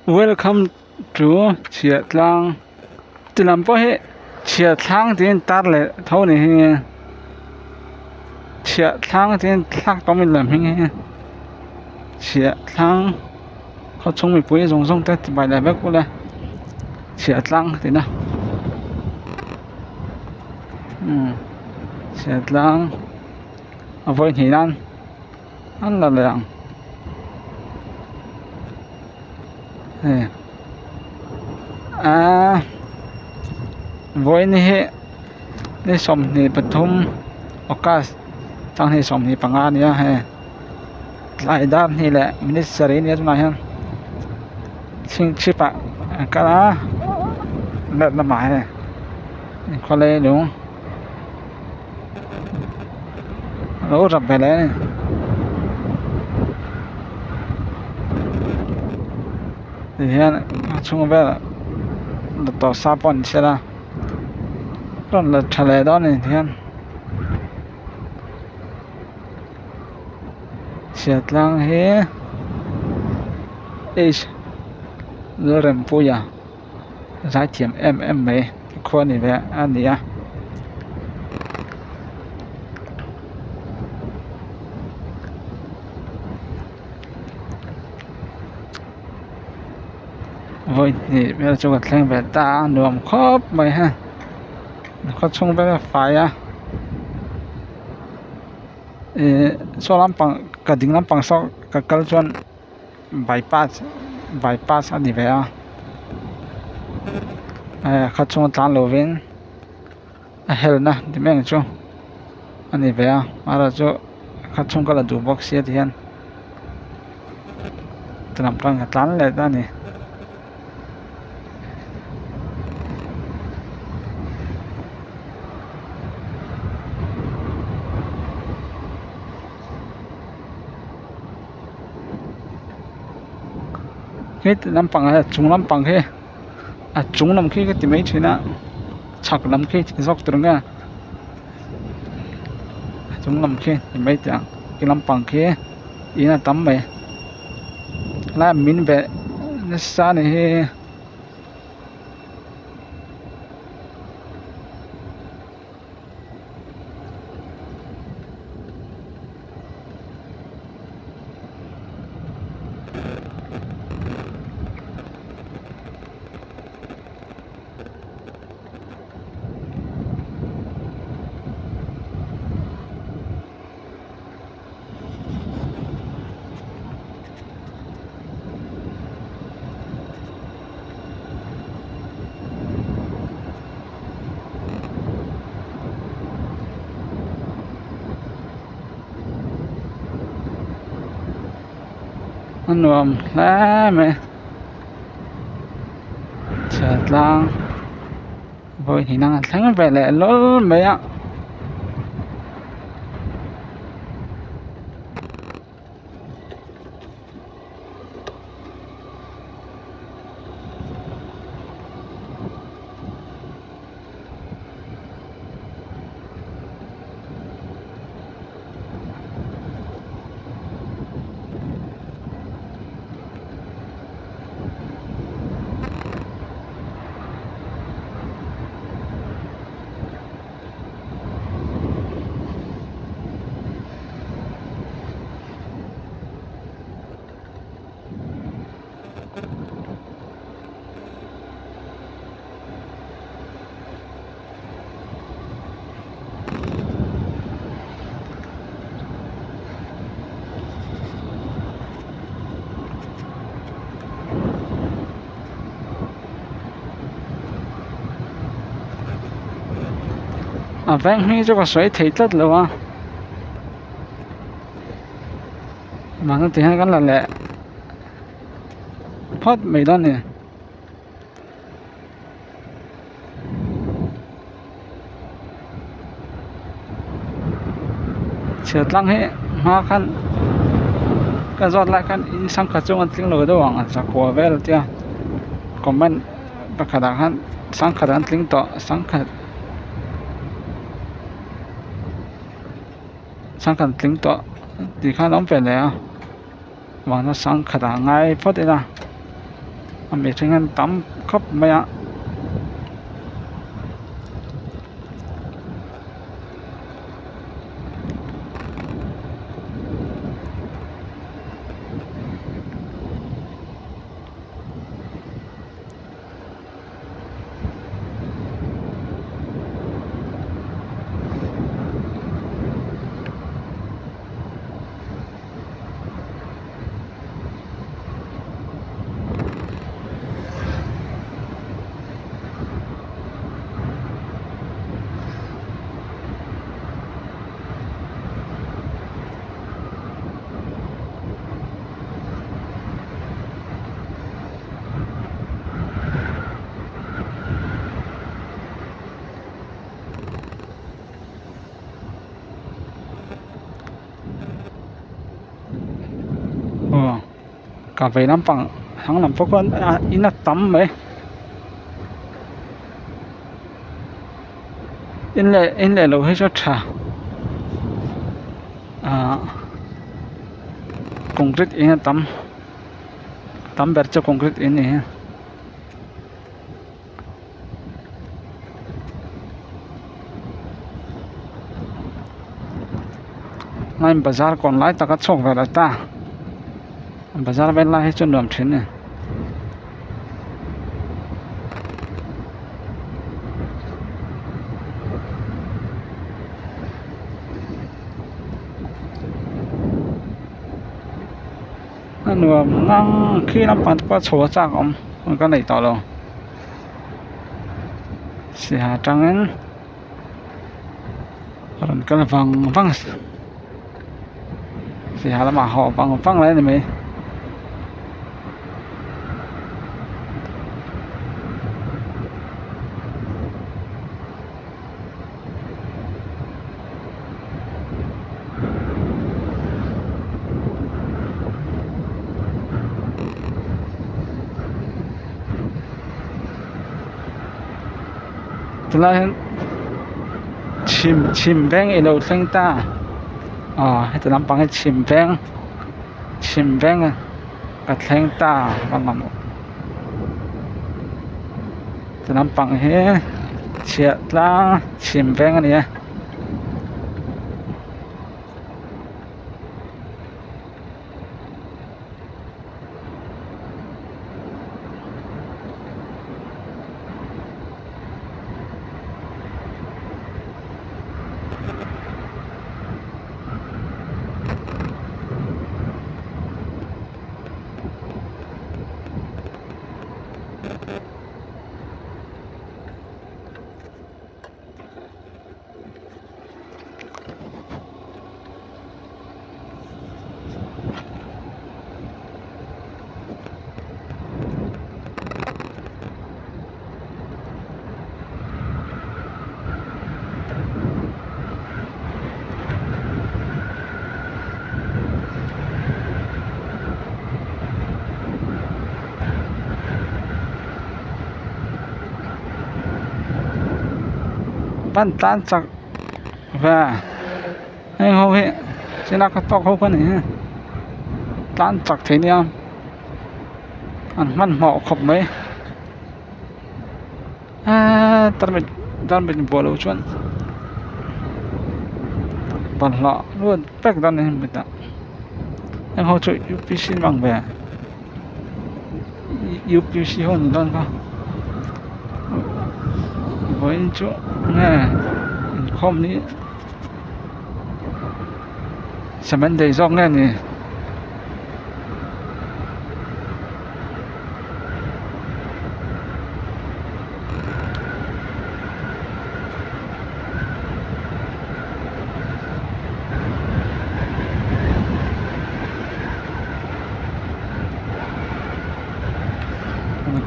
Welcome to Chhiahtlang ti lam pawh hi Chhiahtlang tiin tar leh tho a ni hi Chhiahtlang tiin thlak tawm in lam hming hi Chhiahtlang khaw chhung mipui zawng zawng te chibai leh vek ula Chhiahtlang tihna umm Chhiahtlang a vawi hnih nan. An la leh ang hei aaa vawiin hi ni 23 august 2025 a ni a hei tlai dar hnih leh minute sarih a nia tunah hian chhingchhip ah an kal a let lamah hei khawlai lung. Lo rap ve leh a ni. Tihian a chhung velah la tawh sa pawh an chhiat a rawn la tha leh dawn a ni tihian chhiat tlang hi H Lalrempuia zaithiam em em mai khua ni ve a ni a. Vawi hnih vel chu ka thleng ve ta a nuam khawp mai ha khaw chhung vel a fai a ihh saw lampang ka ding lampang saw ka kal chuan. Bypass bypass a ni ve a eh kha chhunga tlan lovin a helna ti mai ang chu a ni ve a amaherawhchu kha chhung ka la duh bawk sia tihian lam khan ka tlan leh ta a ni. Heti lampang ah hian a chung lampang hi a chung lam khi ka ti mai thin a chhak lam khi zawk tur nge a chung lam khi ti mai teh ang khi lampang khi in a tam mai helai ah min veh nasa a ni hi. A nuam hle mai chhiar tlang vawi hnih nang a thleng ve leh lawl mai a. A veng hming chu ka sawi thei tlat lo a mahni ti hian kan la leh phawt mai dawn a ni. Chhiar tlang hi hma khan ka zawt lai khan in sangkhat chu an tling lo deuh ang a zakua vel tia comment pakhat ah khan sangkhat an tling tawh sangkhat sangkhat tling tawh tih khan a awm ve leh a vana sangkhat ah ngai phawt ila. A mihring an tam khawp mai a. Aw ka vei lampang thlang lam pawh khuan a in a tam mai in leh in leh lo hi chu a tha ahh concrete in a tam tam ber chu concrete in a ni. Line bazar kawn lai taka chhuak ve leh ta bazar vel lai hi chu nuam thin a ni. A nuam ngang khi lampang te pawh chho a chak awm ka neih tawh lo saiha atangin a rawn kal vang vang saiha lamah haw vang vang lai a ni mai. Tunlai hian chhim chhim veng ilo thleng ta aw heti lampang hi chhim veng chhim veng ka thleng ta ka mamawh ti lampang hi chhiah tlang chhim veng a ni a. Ban tan chak ve heng ho hi china ka tawk ho kha ni hi tan chak thei nia an hmanhmawh khawp mai eee tarmit tarmit buah loh chuan bawlhhlawh lut vek dawn a ni mitah heng ho chu U P C an ang ve U P C ho an ni dawn kha vawiin chu nge inkhawm ni cement daih zawk nge ni.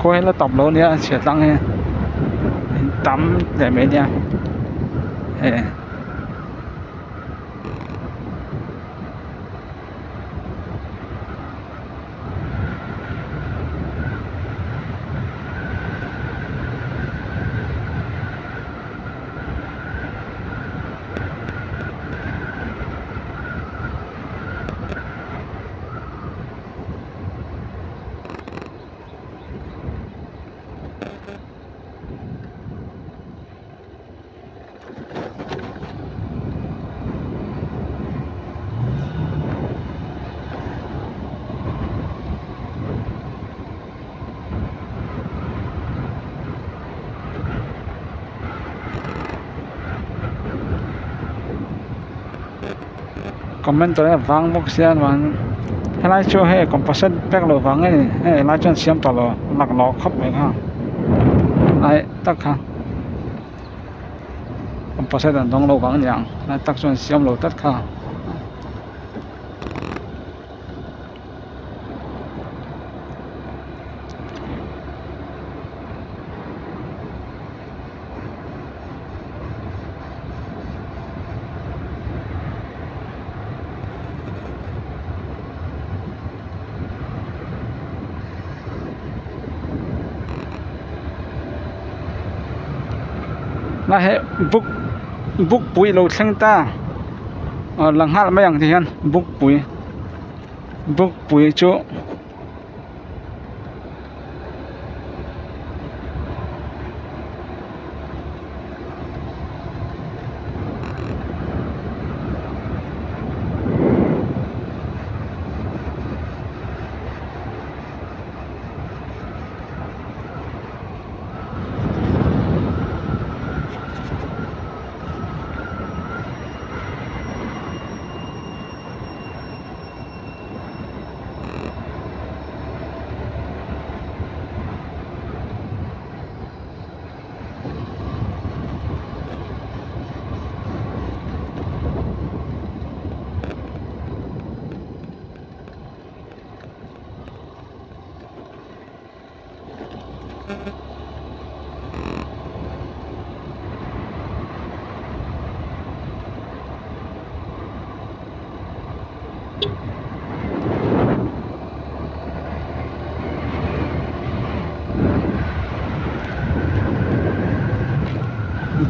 Khawi la tawp lo nia chhiat tlang hi tam leh mai nia hei. Comment tur hi a vang bawk sia chuan helai chu hei composite vek loh vang nge ni hei helai chuan siam tawh lo laklawh khawp mai kha ai tak kha composite an dawng loh vang a niang lai tak chuan siam lo tlat kha. Lai hi buk bukpui lo thleng ta aw la nghal mai ang ti hian bukpui bukpui chu.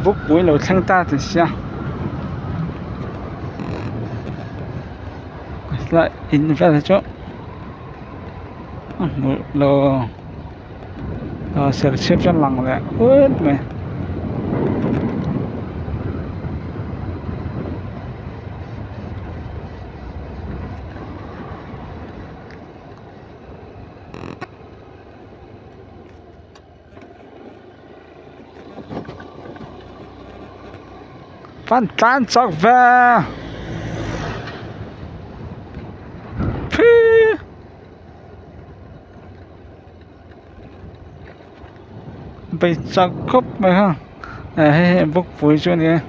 Bukpui lo thleng ta ti sia helai in vel hi chu a hmuh lo serchhip chu a lang leh ut mai. Fan tlan chak ve phi bei chak khawp mai ha eh hei hi bukpui chu a ni a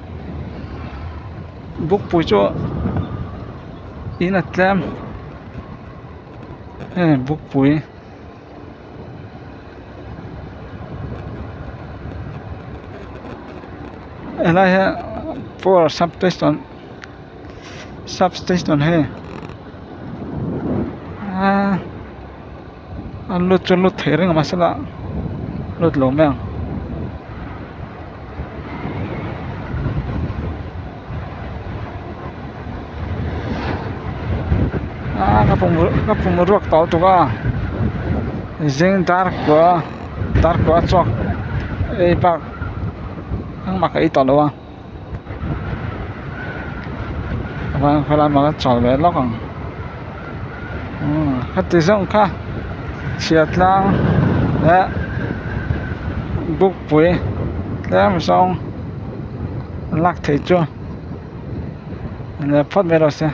bukpui chu in a tlem hei bukpui. Helai hi power substation substation hei aaa a lut chu lut thei reng a mahse lah lut lo mai ang. Aaa ka pum ka pum ruak tawh lutuk a zing dar kua dar kua chhuak ei bak engmah ka ei tawh lo a chuan khawlai ah ka chawl ve lawk ang umm heti zawng kha chhia tlang leh bukpui tlem zawng lak theih chu leh phawt mai rawh se.